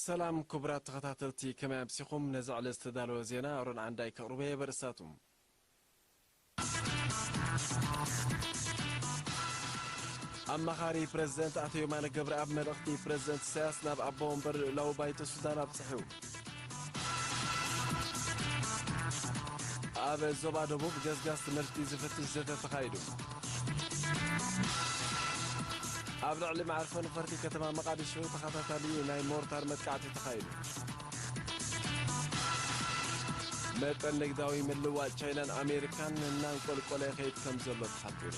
ሰላም ክቡራት ተኸታተልቲ፣ ከመይ ኣምሲኹም? ነዚ ዕለት ዝተዳለወ ዜና ኣሮን ዓንዳይ ከቕርቦ እየ። በርእስታቱ፣ ኣማኻሪ ፕረዚደንት ኣቶ የማነ ገብረኣብ መልእኽቲ ፕረዚደንት ኢሳያስ ናብ ኣቦ ወንበር ልኡላዊ ባይቶ ሱዳን ኣብጽሑ። ኣብ ዞባ ደቡብ ገስጋስ ትምህርቲ ዝፍትሽ ዘተ ተኻይዱ። ኣብ ልዕሊ መዓርፎ ነፈርቲ ከተማ መቓዲሾ ተኸታታሊ ናይ ሞርታር መጥቃዕቲ ተኻይዱ። መጠን ንግዳዊ ምልውዋጥ ቻይናን ኣሜሪካን እናንቆልቆለ ይኸይድ ከም ዘሎ ተሓቢሩ።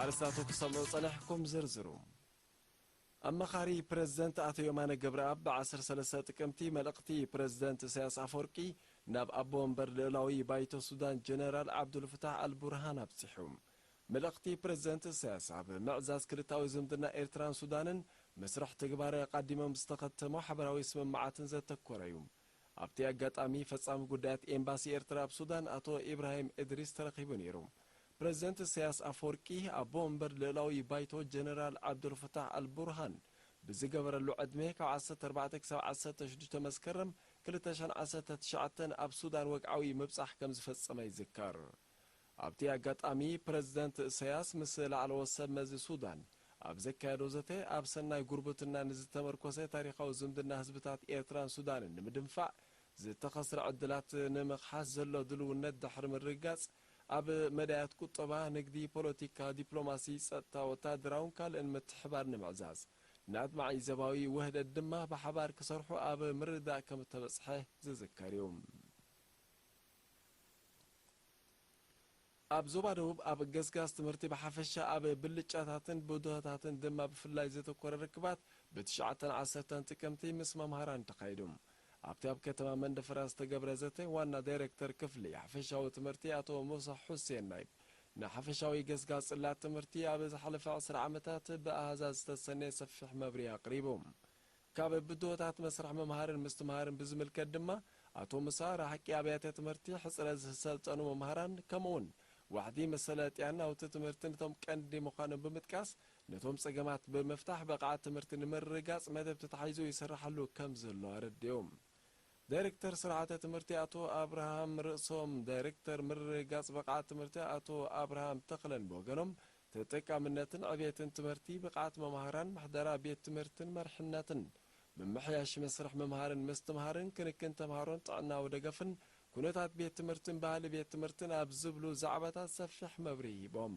ኣርእስታቱ ክሰምዑ ጸኒሕኩም። ዝርዝሩ። ኣማኻሪ ፕረዚደንት ኣቶ የማነ ገብረኣብ ብ ዓሰርተ ሰለስተ ጥቅምቲ መልእኽቲ ፕረዚደንት ኢሳያስ ኣፈወርቂ ናብ ኣቦ ወንበር ልኡላዊ ባይቶ ሱዳን ጀነራል ዓብዱልፍታሕ ኣልቡርሃን ኣብጺሑ። መልእኽቲ ፕረዚደንት ኢሳያስ ኣብ ምዕዛዝ ክልታዊ ዝምድና ኤርትራን ሱዳንን መስርሕ ትግባረ ኣቓዲሞም ዝተኸተሙ ሓበራዊ ስምምዓትን ዘተኮረ እዩ። ኣብቲ ኣጋጣሚ ፈጻሚ ጉዳያት ኤምባሲ ኤርትራ ኣብ ሱዳን ኣቶ ኢብራሂም እድሪስ ተረኺቡ ነይሩ። ፕረዚደንት ኢሳያስ ኣፈወርቂ ኣቦ ወንበር ልኡላዊ ባይቶ ጀነራል ዓብዱልፈታሕ ኣልቡርሃን ብዝገበረሉ ዕድመ ካብ ዓሰርተ ኣርባዕተ ክሳብ ዓሰርተ ሽዱሽተ መስከረም ክልተ ሽሕን ዓሰርተ ትሽዓተን ኣብ ሱዳን ወግዓዊ ምብጻሕ ከም ዝፈጸመ ይዝከር። ኣብቲ ኣጋጣሚ ፕረዚደንት ኢሳያስ ምስ ላዕለዎት ሰብ መዚ ሱዳን ኣብ ዘካየዶ ዘተ፣ ኣብ ሰናይ ጉርብትና ንዝተመርኮሰ ታሪኻዊ ዝምድና ህዝብታት ኤርትራን ሱዳንን ንምድንፋዕ ዝተኸስረ ዕድላት ንምኽሓስ ዘሎ ድልውነት ድሕሪ ምርግጋጽ፣ ኣብ መዳያት ቁጠባ፣ ንግዲ፣ ፖለቲካ፣ ዲፕሎማሲ፣ ጸጥታ፣ ወታደራውን ካልእን ምትሕባር ንምዕዛዝ፣ ንኣድማዒ ዞባዊ ውህደት ድማ ብሓባር ክሰርሑ ኣብ ምርድዳእ ከም እተበጽሐ ዝዝከር እዩ። ኣብ ዞባ ደቡብ ኣብ ገስጋስ ትምህርቲ ብሓፈሻ፣ ኣብ ብልጫታትን ብድሆታትን ድማ ብፍላይ ዘተኮረ ርክባት ብትሽዓተን ዓሰርተን ጥቅምቲ ምስ መምሃራን ተኻይዱ። ኣብቲ ኣብ ከተማ መንደፈራ ዝተገብረ ዘተ ዋና ዳይሬክተር ክፍሊ ሓፈሻዊ ትምህርቲ ኣቶ ሙሳ ሑሴን ናይብ ንሓፈሻዊ ገስጋስ ጽላት ትምህርቲ ኣብ ዝሓለፈ ዕስራ ዓመታት ብኣሃዛት ዝተሰነየ ሰፊሕ መብርሂ ኣቕሪቡ። ካብ ብድሆታት መስርሕ ምምሃርን ምስትምሃርን ብዝምልከት ድማ፣ ኣቶ ሙሳ፣ ራሕቂ ኣብያተ ትምህርቲ፣ ሕጽረት ዝሰልጠኑ መምሃራን፣ ከምኡውን ዋሕዲ መሰለጥያን ናውቲ ትምህርቲ ነቶም ቀንዲ ምዃኖም ብምጥቃስ፣ ነቶም ጸገማት ብምፍታሕ ብቕዓት ትምህርቲ ንምርግጋጽ መደብ ተታሒዙ ይስርሓሉ ከም ዘሎ ኣረዲኦም። ዳይሬክተር ስርዓተ ትምህርቲ ኣቶ ኣብርሃም ርእሶም፣ ዳይሬክተር ምርግጋጽ ብቕዓት ትምህርቲ ኣቶ ኣብርሃም ተኽለን ብወገኖም፣ ተጠቃምነትን ዕብየትን ትምህርቲ፣ ብቕዓት መምሃራን፣ ምሕደራ ቤት ትምህርትን መርሕነትን፣ ምምሕያሽ መስርሕ ምምሃርን ምስትምሃርን፣ ክንክን ተምሃሮን ጥዕናዊ ደገፍን፣ ኩነታት ቤት ትምህርትን ባህሊ ቤት ትምህርትን ኣብ ዝብሉ ዛዕባታት ሰፊሕ መብርሂ ሂቦም።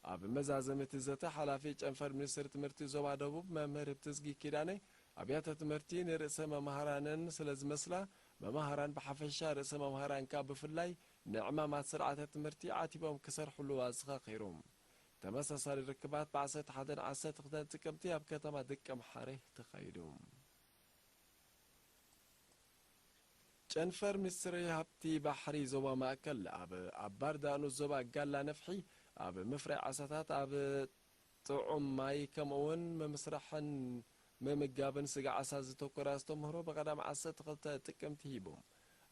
ኣብ መዛዘሚ እቲ ዘተ፣ ሓላፊ ጨንፈር ሚኒስትሪ ትምህርቲ ዞባ ደቡብ መምህር ህብትዝጊ ኪዳነ፣ ኣብያተ ትምህርቲ ንርእሰ መምሃራነን ስለ ዝመስላ፣ መምሃራን ብሓፈሻ፣ ርእሰ መምሃራን ከኣ ብፍላይ፣ ንዕማማት ስርዓተ ትምህርቲ ዓቲቦም ክሰርሕሉ ኣዘኻኺሩ። ተመሳሳሊ ርክባት ብ ዓሰርተ ሓደን ዓሰርተ ክልተን ጥቅምቲ ኣብ ከተማ ደቀምሓረ ተኻይዱ። ጨንፈር ሚኒስትሪ ሃብቲ ባሕሪ ዞባ ማእከል ኣብ ኣባር ዳእኑስ ዞባ ጋላ ነፍሒ ኣብ ምፍራይ ዓሳታት ኣብ ጥዑም ማይ ከምኡውን ምምስራሕን ምምጋብን ስጋ ዓሳ ዝተኮረ ኣስተምህሮ ብቐዳም ዓሰርተ ክልተ ጥቅምቲ ሂቡ።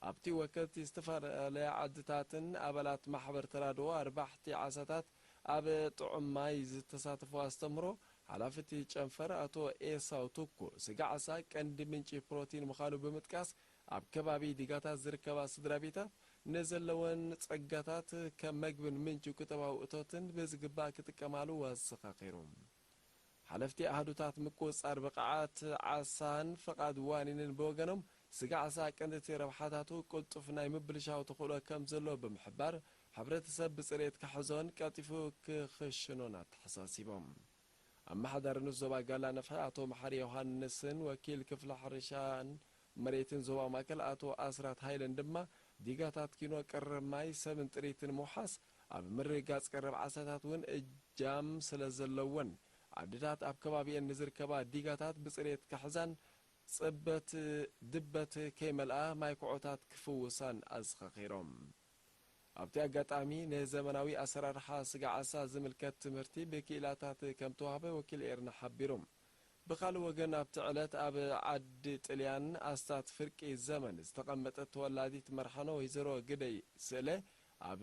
ኣብቲ ወከልቲ ዝተፈላለያ ዓድታትን ኣባላት ማሕበር ተራድኦ ኣርባሕቲ ዓሳታት ኣብ ጥዑም ማይ ዝተሳተፉ ኣስተምህሮ ሓላፊ እቲ ጨንፈር ኣቶ ኤሳው ቱኩ፣ ስጋ ዓሳ ቀንዲ ምንጪ ፕሮቲን ምዃኑ ብምጥቃስ፣ ኣብ ከባቢ ዲጋታት ዝርከባ ስድራ ቤታት ንዘለወን ጸጋታት ከም መግብን ምንጪ ቁጠባዊ እቶትን ብዝግባእ ክጥቀማሉ ኣዘኻኺሩ። ሓለፍቲ ኣሃዱታት ምቁጽጻር ብቕዓት ዓሳን ፍቓድ ዋኒንን ብወገኖም፣ ስጋ ዓሳ ቀንዲ እቲ ረብሓታቱ ቅልጡፍ ናይ ምብልሻው ተኽእሎ ከም ዘለዎ ብምሕባር፣ ሕብረተሰብ ብጽሬት ክሕዞን ቀልጢፉ ክኽሽኖን ኣተሓሳሲቦም። ኣመሓዳሪ ንኡስ ዞባ ጋላ ነፍሒ ኣቶ መሓሪ ዮሃንስን ወኪል ክፍሊ ሕርሻን መሬትን ዞባ ማእከል ኣቶ ኣስራት ሃይለን ድማ፣ ዲጋታት ኪኖ ቀረብ ማይ፣ ሰብን ጥሪትን ምውሓስ ኣብ ምርግጋጽ ቀረብ ዓሳታት እውን እጃም ስለ ዘለወን፣ ዓድታት ኣብ ከባቢኤን ንዝርከባ ዲጋታት ብጽሬት ክሕዛን ጽበት ድበት ከይመልኣ ማይ ኩዖታት ክፍውሳን ኣዘኻኺሮም። ኣብቲ ኣጋጣሚ፣ ንዘመናዊ ኣሰራርሓ ስጋ ዓሳ ዝምልከት ትምህርቲ ብክኢላታት ከም ተዋህበ ወኪል ኤርና ሓቢሩ። ብኻልእ ወገን፣ ኣብቲ ዕለት ኣብ ዓዲ ጥልያን ኣስታት ፍርቂ ዘመን ዝተቐመጠት ተወላዲት መርሓኖ ወይዘሮ ግደይ ስእለ፣ ኣብ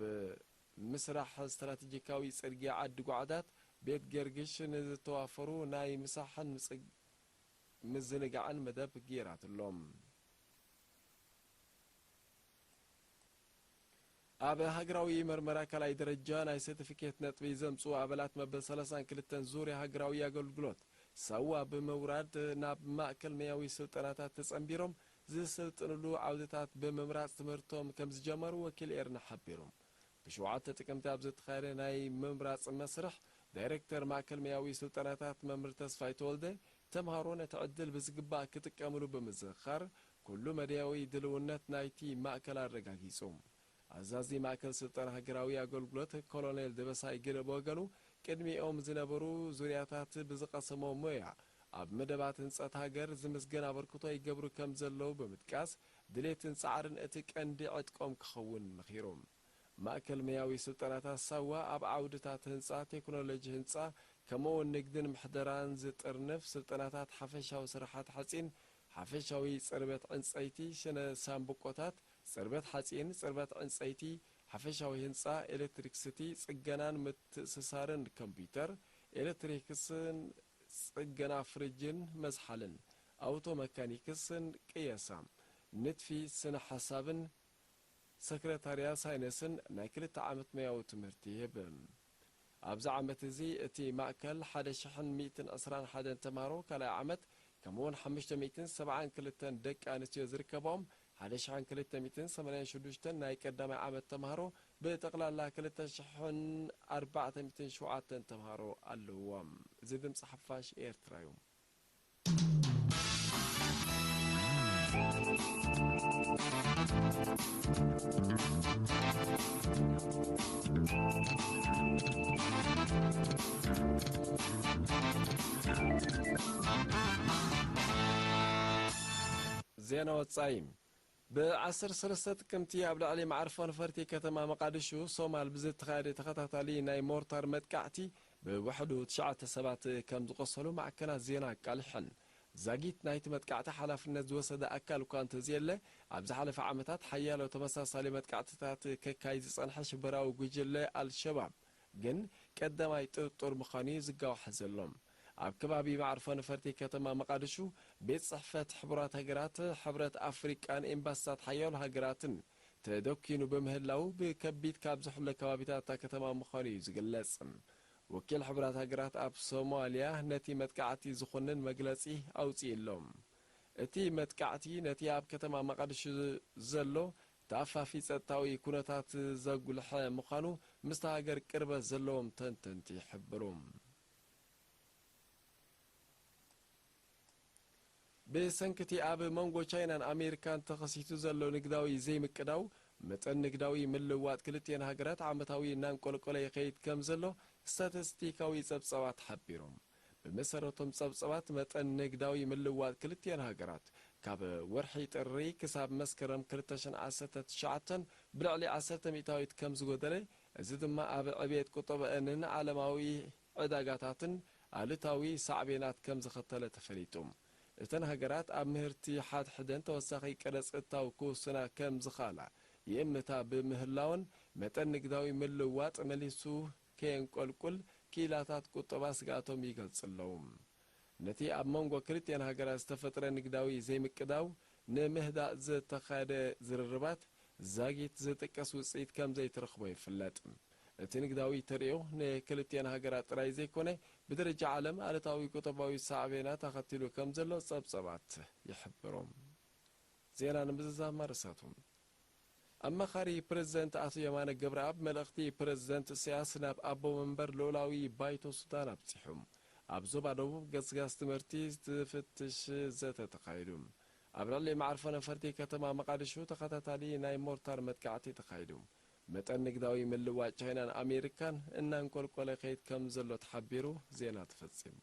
ምስራሕ ስትራቴጂካዊ ጽርግያ ዓዲ ጓዕዳት ቤት ጌርግሽ ንዝተዋፈሩ ናይ ምሳሕን ምጽግ-፣ ምዝንጋዕን መደብ ገይራትሎም። ኣብ ሃገራዊ መርመራ ካልኣይ ደረጃ ናይ ሰርቲፊኬት ነጥቢ ዘምጽኡ ኣባላት መበል ሰላሳን ክልተን ዙርያ ሃገራዊ ኣገልግሎት ሳዋ ብምውራድ ናብ ማእከል መያዊ ስልጠናታት ተጸንቢሮም ዝስልጥንሉ ዓውድታት ብምምራጽ ትምህርቶም ከም ዝጀመሩ ወኪል ኤርና ሓቢሩ። ብሸውዓተ ጥቅምቲ ኣብ ዝተኻየደ ናይ ምምራጽ መስርሕ፣ ዳይሬክተር ማእከል መያዊ ስልጠናታት መምህር ተስፋይ ተወልደ፣ ተምሃሮ ነቲ ዕድል ብዝግባእ ክጥቀምሉ ብምዝኽኻር፣ ኩሉ መደያዊ ድልውነት ናይቲ ማእከል ኣረጋጊጹ። ኣዛዚ ማእከል ስልጠና ሃገራዊ ኣገልግሎት ኮሎኔል ደበሳይ ግደ ብወገኑ፣ ቅድሚኦም ዝነበሩ ዙርያታት ብዝቐሰሞ ሞያ ኣብ መደባት ህንጸት ሃገር ዝምስገን ኣበርክቶ ይገብሩ ከም ዘለዉ ብምጥቃስ፣ ድሌትን ጻዕርን እቲ ቀንዲ ዕጥቆም ክኸውን መኺሩ። ማእከል መያዊ ስልጠናታት ሳዋ ኣብ ዓውድታት ህንጻ፣ ቴክኖሎጂ ህንጻ፣ ከምኡ'ውን ንግድን ምሕደራን ዝጥርንፍ ስልጠናታት ሓፈሻዊ ስራሓት ሓጺን፣ ሓፈሻዊ ጽርበት ዕንጸይቲ፣ ሽነ ሳምቡቆታት፣ ጽርበት ሓጺን፣ ጽርበት ዕንጸይቲ፣ ሓፈሻዊ ህንጻ፣ ኤሌክትሪክሲቲ፣ ጽገናን ምትእስሳርን ኮምፒውተር፣ ኤሌክትሪክስን ጽገና ፍሪጅን መዝሓልን፣ ኣውቶ መካኒክስን ቅየሳ፣ ንድፊ ስነ ሓሳብን ሰክረታርያ ሳይነስን ናይ ክልተ ዓመት ሞያዊ ትምህርቲ ይህብ። ኣብዚ ዓመት እዚ እቲ ማእከል ሓደ ሽሕን ሚእትን ዕስራን ሓደን ተምሃሮ ካልኣይ ዓመት፣ ከምኡ'ውን ሓሙሽተ ሚእትን ሰብዓን ክልተን ደቂ ኣንስትዮ ዝርከብኦም ሓደ ሽሕን ክልተ ሚእትን ሰማንያን ሽዱሽተን ናይ ቀዳማይ ዓመት ተምሃሮ፣ ብጠቕላላ ክልተ ሽሕን ኣርባዕተ ሚእትን ሸውዓተን ተምሃሮ ኣለውዎም። እዚ ድምጺ ሓፋሽ ኤርትራ እዩ። ዜና ወጻኢ። ብዓሰርተ ሰለስተ ጥቅምቲ ኣብ ልዕሊ መዓርፎ ነፈርቲ ከተማ መቃድሹ ሶማል ብዝተኻየደ ተኸታታሊ ናይ ሞርታር መጥቃዕቲ ብውሕዱ ትሽዓተ ሰባት ከም ዝቖሰሉ ማዕከናት ዜና ኣቃሊሐን። ዛጊት ናይቲ መጥቃዕቲ ሓላፍነት ዝወሰደ ኣካል እኳ እንተዘየለ፣ ኣብ ዝሓለፈ ዓመታት ሓያሎ ተመሳሳሊ መጥቃዕትታት ከካይድ ዝጸንሐ ሽበራዊ ጉጅለ ኣልሸባብ ግን ቀዳማይ ጥርጡር ምዃኑ እዩ ዝጋዋሕ ዘሎ። ኣብ ከባቢ መዕርፎ ነፈርቲ ከተማ መቃድሹ፣ ቤት ጽሕፈት ሕቡራት ሃገራት፣ ሕብረት ኣፍሪቃን ኤምባሲታት ሓያሎ ሃገራትን ተደኪኑ ብምህላዉ፣ ብከቢድ ካብ ዝሕሎ ከባቢታት እታ ከተማ ምዃኑ እዩ ዝግለጽ። ወኪል ሕቡራት ሃገራት ኣብ ሶማልያ ነቲ መጥቃዕቲ ዝኹንን መግለጺ ኣውጺኡ ኣሎ። እቲ መጥቃዕቲ ነቲ ኣብ ከተማ መቃድሹ ዘሎ ተኣፋፊ ጸጥታዊ ኩነታት ዘጉልሐ ምዃኑ ምስታ ሃገር ቅርበት ዘለዎም ተንተንቲ ይሕብሩ። ብሰንኪ እቲ ኣብ መንጎ ቻይናን ኣሜሪካን ተኸሲቱ ዘሎ ንግዳዊ ዘይምቅዳው፣ መጠን ንግዳዊ ምልውዋጥ ክልቲኤን ሃገራት ዓመታዊ እናንቆልቆለ ይኸይድ ከም ዘሎ ስታቲስቲካዊ ጸብጻባት ሓቢሮም። ብመሰረቶም ጸብጻባት፣ መጠን ንግዳዊ ምልውዋጥ ክልቲኤን ሃገራት ካብ ወርሒ ጥሪ ክሳብ መስከረም ክልተ ሽሕን ዓሰርተ ትሽዓተን ብልዕሊ ዓሰርተ ሚእታዊት ከም ዝጎደለ፣ እዚ ድማ ኣብ ዕብየት ቁጠበአንን ዓለማዊ ዕዳጋታትን ኣሉታዊ ሳዕቤናት ከም ዘኸተለ ተፈሊጡ። እተን ሃገራት ኣብ ምህርቲ ሓድሕደን ተወሳኺ ቀረጽ እታው ክውስና ከም ዝኽኣላ ይእምታ ብምህላወን፣ መጠን ንግዳዊ ምልውዋጥ መሊሱ ከየንቆልቁል ክኢላታት ቁጠባ ስግኣቶም ይገልጹ ኣለዉ። ነቲ ኣብ መንጎ ክልቲኤን ሃገራት ዝተፈጥረ ንግዳዊ ዘይምቅዳው ንምህዳእ ዝተኻየደ ዝርርባት ዛጊት ዝጥቀስ ውጽኢት ከም ዘይተረኽቦ ይፍለጥ። እቲ ንግዳዊ ተርእዮ ንክልቲኤን ሃገራት ጥራይ ዘይኮነ፣ ብደረጃ ዓለም ኣሉታዊ ቁጠባዊ ሳዕቤናት ኣኸቲሉ ከም ዘሎ ጸብጸባት ይሕብሩ። ዜና ንምዝዛም ኣርእስታቱ። ኣማኻሪ ፕረዚደንት ኣቶ የማነ ገብረኣብ፣ መልእኽቲ ፕረዚደንት ኢሳያስ ናብ ኣቦ መንበር ልኡላዊ ባይቶ ሱዳን ኣብጺሑ። ኣብ ዞባ ደቡብ ገስጋስ ትምህርቲ ዝፍትሽ ዘተ ተኻይዱ። ኣብ ልዕሊ መዓርፎ ነፈርቲ ከተማ መቃድሹ ተኸታታሊ ናይ ሞርታር መጥቃዕቲ ተኻይዱ። መጠን ንግዳዊ ምልዋጥ ቻይናን ኣሜሪካን እናንቆልቆለ ከይድ ከም ዘሎ ተሓቢሩ። ዜና ተፈጺሙ።